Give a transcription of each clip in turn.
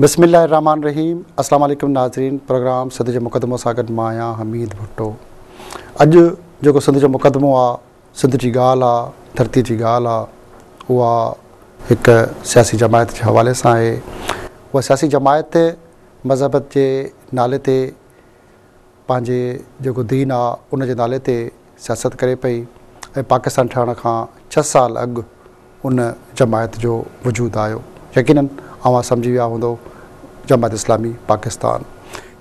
بسم الله الرحمٰن الرحيم السلام عليڪم ناظرين پروگرام سنڌ جو مقدمو سان گڏ مان آهيان حميد ڀٽو اڄ جيڪو سنڌ جو مقدمو آ سنڌ جي ڳالهه آ ڌرتي جي ڳالهه آ اها هڪ سياسي جماعت جي حوالي سان آهي اها سياسي جماعت مذهب جي نالي تي پنهنجي جيڪو دين آ ان جي نالي تي سياست ڪري پئي ۽ پاڪستان ٺهڻ کان ڇهه سال اڳ ان جماعت جو وجود آيو. يقينن اوهان سمجهي ويا هوندؤ جماعت اسلامي پاڪستان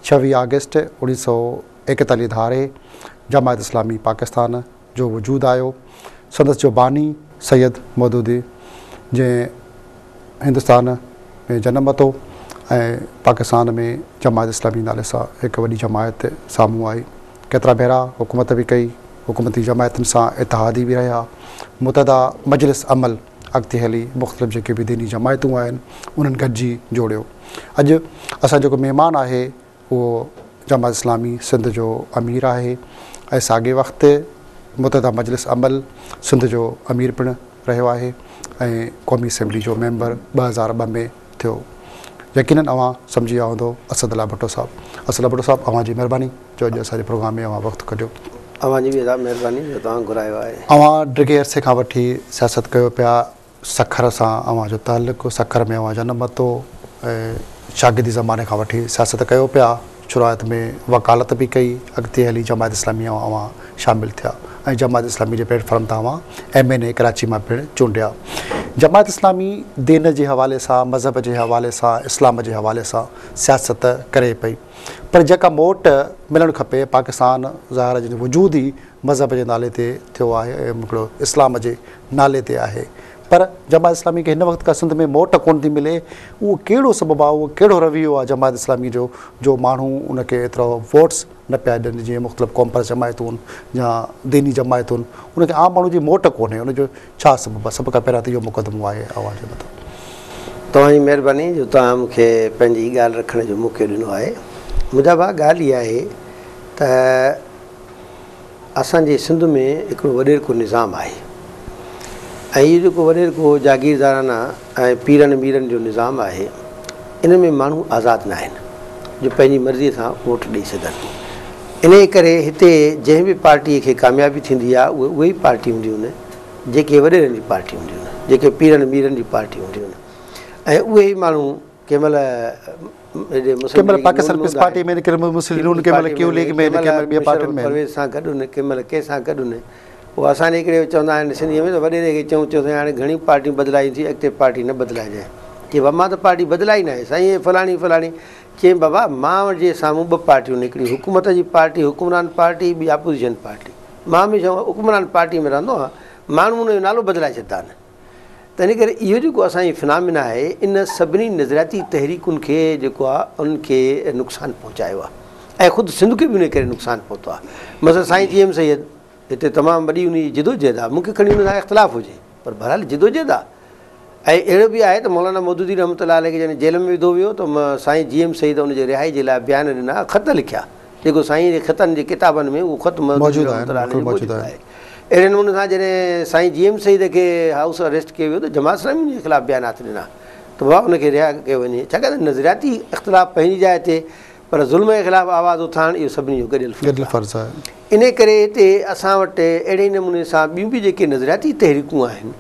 ڇويهه آگسٽ 1941 ڌاري جماعت اسلامي پاڪستان جو وجود آيو. سندس جو باني سيد مودودي جنهن هندستان ۾ جنم ورتو ۽ پاڪستان ۾ جماعت اسلامي نالي سان هڪ وڏي جماعت سامهون آئي. ڪيترا ڀيرا حڪومت به ڪئي، حڪومتي جماعتن سان اتحادي به رهيا. متحده مجلس عمل اڳتي هلي مختلف جيڪي به ديني جماعتون آهن انهن گڏجي جوڙيو. اڄ اسان جو جيڪو مهمان آهي اهو جماعت اسلامي سنڌ جو امير آهي ۽ ساڳئي وقت متحده مجلس عمل سنڌ جو امير پڻ رهيو آهي ۽ قومي اسيمبلي جو ميمبر 2002 ۾ ٿيو. يقينن اوهان سمجهي ويا هوندؤ اسد الله ڀٽو صاحب. اسد الله ڀٽو صاحب اوهان جي مهرباني جو اڄ اسان جي پروگرام ۾ اوهان وقت ڪڍيو. اوهان جي به ادا مهرباني جو توهان گهرايو آهي. اوهان ڊگهي عرصي کان وٺي سياست ڪيو پيا. سکر سان اوهان جو تعلق، سکر ۾ اوهان جنم ورتو ۽ شاگردي زماني کان وٺي سياست ڪيو پيا، شروعات ۾ وڪالت به ڪئي، اڳتي هلي جماعت اسلامي ۾ اوهان شامل ٿيا ۽ جماعت اسلامي جي پليٽ فارم تان اوهان ايم اين اي ڪراچي مان پڻ چونڊيا. جماعت اسلامي دين جي حوالي سان، مذهب جي حوالي سان، اسلام جي حوالي سان سياست ڪري پئي پر جيڪا موٽ ملڻ کپي، پاڪستان ظاهر آهي جنهن جو وجود ئي مذهب جي نالي تي ٿيو آهي ۽ هڪڙو اسلام جي نالي تي آهي پر جماعت اسلامي کي هن وقت ڪا سنڌ ۾ موٽ ڪونه ٿي ملي اهو ڪهڙو سبب آهي اهو ڪهڙو رويو آهي جماعت اسلامي جو جو ماڻهو ان کي ايترو ووٽس نه پيا ڏين جيئن مختلف قومپرست جماعتون يا ديني جماعتون ان کي عام ماڻهو جي موٽ ڪونهي ان جو ڇا سبب آهي سڀ کان پهريان ته اهو مقدمو آهي اوهان جي مٿان. توهان جي مهرباني جو توهان مون کي پنهنجي ڳالهه رکڻ جو موقعو ڏنو آهي. منهنجا ڀاء ڳالهه اها آهي ته اسان جي سنڌ ۾ هڪڙو وڏيرڪو نظام آهي ۽ اهو جيڪو وڏيرڪو جاگيردارانه ۽ پيرن ميرن جو نظام آهي ان ۾ ماڻهو آزاد ناهن جو پنهنجي مرضيء سان ووٽ ڏئي سگهن. انهيء ڪري هتي جنهن به پارٽيء کي ڪاميابي ٿيندي آهي اهي اهي ئي پارٽيون هونديون آهن جيڪي وڏيرن جي پارٽيون هونديون آهن، جيڪي پيرن ميرن جي پارٽيون هونديون آهن ۽ اهي ئي ماڻهو ڪنهن مهل هيڏي مسلم ڪنهن مهل ليگ نون پاڪستان ۾ پيپلز هوندا پارٽي آهن، ۾ ڪنهن مهل مسلم ليگ نون پيپلز ڪنهن مهل پارٽي ڪيو ۾ ليگ ۾ ڪنهن ڪنهن مهل مهل ٻين مشرف پارٽين ۾ آهن. پرويز سان گڏ هن ڪنهن مهل ڪنهن سان گڏ هن پوء اسان جي هڪڙي چوندا آهن سنڌيء ۾ ته وڏيري کي چئون چئون سائين هاڻي گهڻيون پارٽيون بدلايون ٿي اڳتي پارٽي نه بدلائجانء چي بابا مان ته پارٽي بدلائي ناهي سائين هي فلاڻي فلاڻي چيم بابا مان جي سامهون ٻه پارٽيون آهن هڪڙي حڪومت جي پارٽي حڪمران پارٽي ٻي اپوزيشن پارٽي مان هميشه حڪمران پارٽي ۾ رهندو آهيان ماڻهو ان جو نالو بدلائي ڇڏندا آهن. تنهن ڪري اهو جيڪو اسان جي فنامينا آهي ان سڀني نظرياتي تحريڪن کي جيڪو آهي انهن کي نقصان پهچايو آهي ۽ خود سنڌ کي به ان ڪري نقصان پهتو آهي مثلا سائين جي ايم سيد هتي تمام وڏي ان جي جدوجهد آهي مون کي کڻي ان سان اختلاف هجي پر بهرحال جدوجهد آهي ۽ اهڙو به آهي ته مولانا مودودي رحمت الله عليه کي جڏهن جيل ۾ وڌو ويو ته سائين جي ايم سيد ان جي رهائي جي لاء بيان ڏنا خط لکيا جيڪو سائين جي خطن جي ڪتابن ۾ اهو خط موجود آهن بلڪل موجود آهن. اهڙي نموني سان جڏهن سائين جي ايم سيد کي هائوس اريسٽ ڪيو ويو ته جماعت اسلامي ان جي خلاف بيانات ڏنا ته بابا ان کي رها ڪيو وڃي ڇاڪاڻ ته نظرياتي اختلاف پنهنجي جاء تي پر ظلم جي خلاف آواز اٿارڻ اهو سڀني جو گڏيل فرض آهي. انهي ڪري هتي اسان وٽ اهڙي نموني سان ٻيون به جيڪي نظرياتي تحريڪون آهن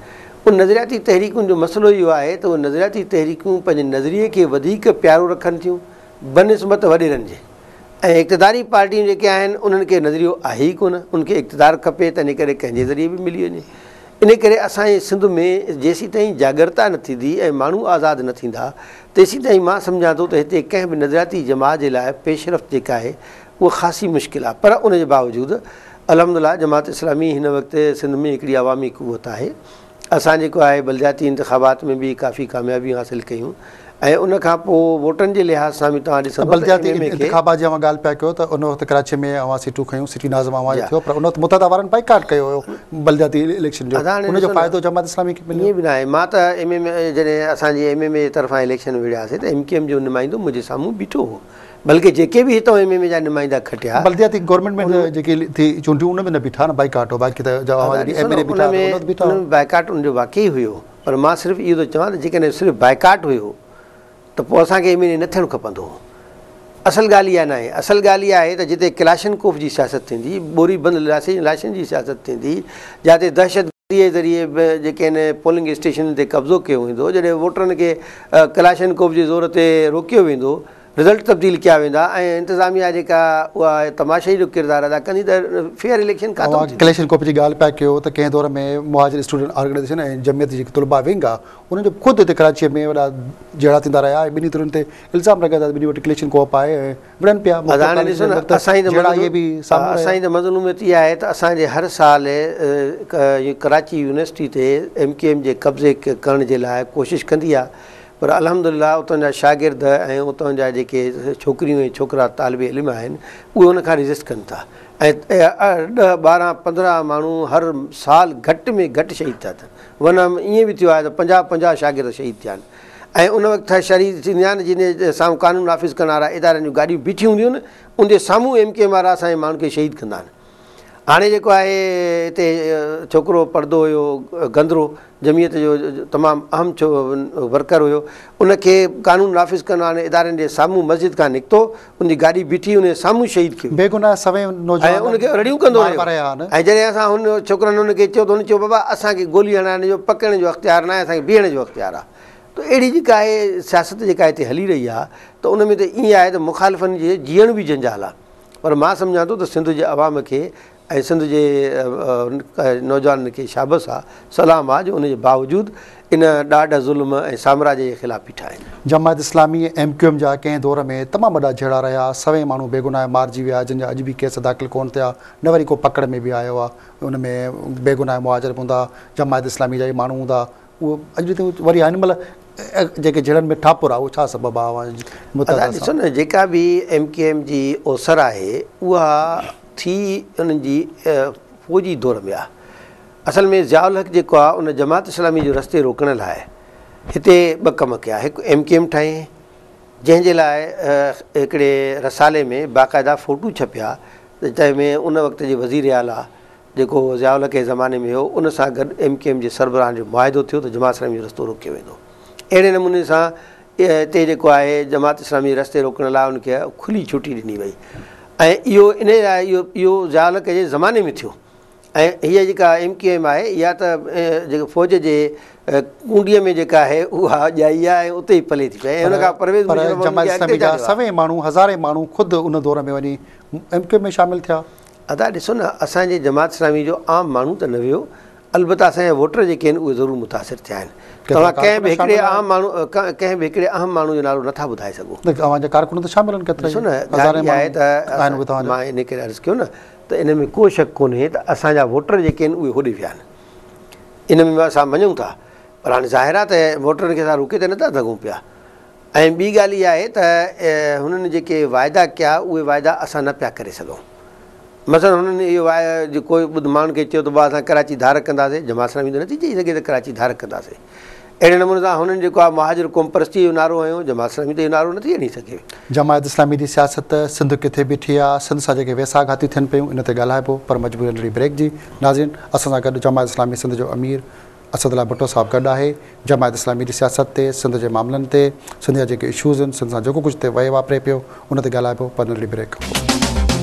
ان نظرياتي تحريڪن جو مسئلو اهو آهي ته اهي نظرياتي تحريڪون پنهنجي نظريي کي وڌيڪ پيارو رکن ٿيون بنسبت وڏيرن جي ۽ اقتداري پارٽيون جيڪي آهن انهن کي نظريو آهي ئي ڪونه، انهن کي اقتدار کپي تنهن ڪري ڪنهن جي ذريعي به ملي وڃي. ان ڪري اسان جي سنڌ ۾ جيسيتائين جاڳرتا نه ٿيندي ۽ ماڻهو آزاد نه ٿيندا تيسيتائين مان سمجهان ٿو ته هتي ڪنهن به نظرياتي جماعت جي لاء پيش رفت جيڪا آهي اها خاصي مشڪل آهي پر ان جي باوجود الحمدلله جماعت اسلامي هن وقت سنڌ ۾ هڪڙي عوامي قوت آهي. اسان جيڪو آهي بلدياتي انتخابات ۾ به ڪافي ڪاميابيون حاصل ڪيون ۽ ان کان پوء ووٽن جي لحاظ سان به توهان ڏسندو ته بلدياتي ايم ايم اي کي انتخابات جي اوهان ڳالهه پيا ڪيو ته ان وقت ڪراچي ۾ اوهان سيٽون کنيون سٽي ناظم اوهان جو ٿيو پر ان وقت متحده وارن بائيڪاٽ ڪيو هيو بلدياتي اليڪشن جو ادا هاڻي ان جو ڏسو نه فائدو جماعت اسلامي کي مليو. ائين به ناهي مان ته ايم ايم اي جڏهن اسان جي ايم ايم اي جي طرفان اليڪشن وڙهياسي ته ايم ڪيو ايم جو نمائندو منهنجي سامهون بيٺو هو بلڪه جيڪي به هتان ايم ايم اي جا نمائندا کٽيا. بلدياتي گورنمينٽ ۾ جيڪي ٿي چونڊيون ان ۾ نه بيٺا نه بائيڪاٽ هو باقي ته جڏهن ايم اين اي بيٺا ته ان وقت بيٺا. ان ۾ بائيڪاٽ ان جو واقعي هيو پر مان صرف اهو ٿو چوان ته جيڪڏهن صرف بائيڪاٽ هيو ته پوء اسان کي ايم اين اي نه ٿيڻ کپندو هو. اصل ڳالهه اها ناهي. اصل ڳالهه اها آهي ته جتي ڪلاشنڪوف جي سياست ٿيندي، ٻوري بند لاشن جي سياست ٿيندي، جاتي دهشتگرديء جي ذريعي جيڪي آهن پولنگ اسٽيشنن تي قبضو ڪيو ويندو، جڏهن ووٽرن کي ڪلاشنڪوف جي زور تي روڪيو ويندو، رزلٽ تبديل ڪيا ويندا ۽ انتظاميا جيڪا اها تماشائي جو ڪردار ادا ڪندي ته فيئر اليڪشن ڪاٿئون اوهان ٿيندي؟ ڪلاشنڪوف جي ڳالهه پيا ڪيو ته ڪنهن دور ۾ مهاجر اسٽوڊنٽ آرگنائيزيشن ۽ جمعيت جي جيڪي طلباء ونگ آ انهن جو خود هتي ڪراچيء ۾ وڏا جهيڙا ٿيندا رهيا ۽ ٻنهي ڌرين تي الزام لڳندا ته ٻنهي وٽ ڪلاشنڪوف آهي ۽ وڙهن پيا ادا مختلف هاڻي ڪاليجن ڏسو جي نه اندر ته اسان جي ته جهيڙا اهي به سامهون اسان رهيا. جي ته مظلوميت اها آهي ته اسان جي هر سال ڪراچي يونيورسٽي تي ايم ڪيو ايم جي قبضي ڪرڻ جي لاء ڪوشش ڪندي آهي پر الحمد لله اتان جا شاگرد ۽ اتان جا جيڪي ڇوڪريون ۽ ڇوڪرا طالب علم آهن اهي ان کان ريزسٽ ڪن ٿا ۽ ڏهه ٻارهن 15 ماڻهو هر سال گهٽ ۾ گهٽ شهيد ٿيا اٿن ورنه ائين به ٿيو آهي ته 50 50 شاگرد شهيد ٿيا آهن ۽ ان وقت شهيد ٿيندا آهن جن جي سامهون قانون نافذ ڪرڻ وارا ادارن جون گاڏيون بيٺيون هونديون آهن ان جي سامهون ايم ڪيو ايم وارا اسان جي ماڻهن کي شهيد ڪندا آهن. هاڻي جيڪو آهي هتي ڇوڪرو پڙهندو هيو گندرو جمعيت جو تمام اهم ورڪر هيو ان کي قانون نافذ ڪرڻ وارن ادارن جي سامهون مسجد کان نڪتو ان جي گاڏي بيٺي ان جي سامهون شهيد ڪيو بيگناهه سوين ۽ نوجوان ان کي رڙيون ڪندو ماربا رهيو رهيا آهن. ۽ جڏهن اسان هن ڇوڪرن ان کي چيو ته هن چيو بابا اسان کي گولي هڻائڻ جو پڪڙڻ جو اختيار ناهي اسان کي بيهڻ جو اختيار آهي ته اهڙي جيڪا آهي سياست جيڪا هتي هلي رهي آهي ته ان ۾ ته ائين آهي ته مخالفن جي جيئڻ به جنجال آهي پر مان سمجهان ٿو ته سنڌ جي عوام کي ۽ سنڌ جي نوجوانن کي شابس آ، سلام آ جو ان جي باوجود ان ڏاڍ، ظلم ۽ سامراج جي خلاف بيٺا آهن. Jamaat Islami ۽ M Q M جا ڪنهن دور ۾ تمام وڏا جهيڙا رهيا، سوين ماڻهو بيگناهه مارجي ويا، جن جا اڄ به ڪيس داخل ڪونه ٿيا، نه وري ڪو پڪڙ ۾ به آيو آ، ان ۾ بيگناهه مهاجر به هوندا، جماعت اسلامي جا ئي ماڻهو هوندا، اهو اڄ به وري هن مهل جيڪي جهيڙن ۾ ٺاپر آ اهو ڇا سبب آ اوهان جي ادا متحده ڏسو سان؟ نه جيڪا به ايم ڪيو ايم جي اوسر آهي اها ٿي انهن جي فوجي دور ۾ آ. اصل ۾ ضياء الحق جيڪو آ ان جماعت اسلامي جو رستي روڪڻ لاء هتي ٻه ڪم ڪيا هڪ ايم ڪيو ايم ٺاهيائين جنهن جي لاء هڪڙي رسالي ۾ باقاعده فوٽو ڇپيا ته جنهن ۾ ان وقت جي وزير اعليٰ جيڪو ضياء الحق جي زماني ۾ هو، ان سان گڏ ايم ڪيو ايم جي سربراهن جو معاهدو ٿيو ته جماعت اسلامي جو رستو روڪيو ويندو. اهڙي نموني سان هتي جيڪو آهي جماعت اسلامي جي رستي روڪڻ لاء ان کي کلي ڇٽي ڏني وئي ۽ اهو انهي لاء اهو اهو ضياء الحق جي زماني ۾ ٿيو ۽ هيء جيڪا ايم ڪيو ايم آهي اها ته جيڪا فوج جي ڪونڊيء ۾ جيڪا آهي اها ڄائي آهي ۽ اتي ئي پلي ٿي پئي ۽ ان کان پرويز پر مشرف ان جماعت کي اڳتي اسلامي جا چاڙهيو آهي. سوين ماڻهو هزارين ماڻهو خود ان دور ۾ وڃي ايم ڪيو ايم ۾ شامل ٿيا. ادا ڏسو نه اسان جي جماعت اسلامي جو عام ماڻهو ته نه ويو البته اسان جا ووٽر جيڪي آهن اهي ضرور متاثر ٿيا آهن. ڪيترا توهان ڪنهن به ڪارڪن هڪڙي شامل آهن؟ عام ماڻهو ڪنهن به هڪڙي اهم ماڻهو جو نالو نٿا ٻڌائي سگهو. نه اوهان جا ڪارڪن ته شامل آهن ڪيترا ڏسو ئي نه ڳالهه هزارين اها آهي ماڻهو ته آهن اهي توهان جا. مان ان ڪري عرض ڪيو نه ته ان ۾ ڪو شڪ ڪونهي ته اسان جا ووٽر جيڪي آهن اهي هوڏي ويا آهن ان ۾ اسان مڃون ٿا پر هاڻي ظاهر آهي ته ووٽرن کي اسان روڪي ته نٿا سگهون پيا ۽ ٻي ڳالهه اها آهي ته هنن جيڪي واعدا ڪيا اهي واعدا اسان نه پيا ڪري سگهون. مثلاً هنن اهو واعدو ڪوئي ٻڌ ماڻهن کي چيو ته بابا اسان ڪراچي ڌار ڪنداسين، جماعت اسلامي ته نٿي چئي سگهي ته ڪراچي ڌار ڪنداسين. اهڙي نموني سان هنن جيڪو آهي مهاجر قومپرستيء جو نعرو هنيو، جماعت اسلامي ته اهو نعرو نٿي هڻي سگهي. جماعت اسلامي جي سياست سنڌ ڪٿي بيٺي آ، سنڌ سان جيڪي ويساهه گهاتيون ٿين پيون ان تي ڳالهائبو پر مجبوري ننڍڙي بريڪ جي. ناظرين اسان سان گڏ جماعت اسلامي سنڌ جو امير اسد الله ڀٽو صاحب گڏ آهي جماعت اسلامي جي سياست تي سنڌ جي معاملن تي سنڌ جا جيڪي اشوز آهن سنڌ سان جيڪو ڪجهه وهي واپري پيو ان تي ڳالهائبو پر ننڍڙي بريڪ کان پوء.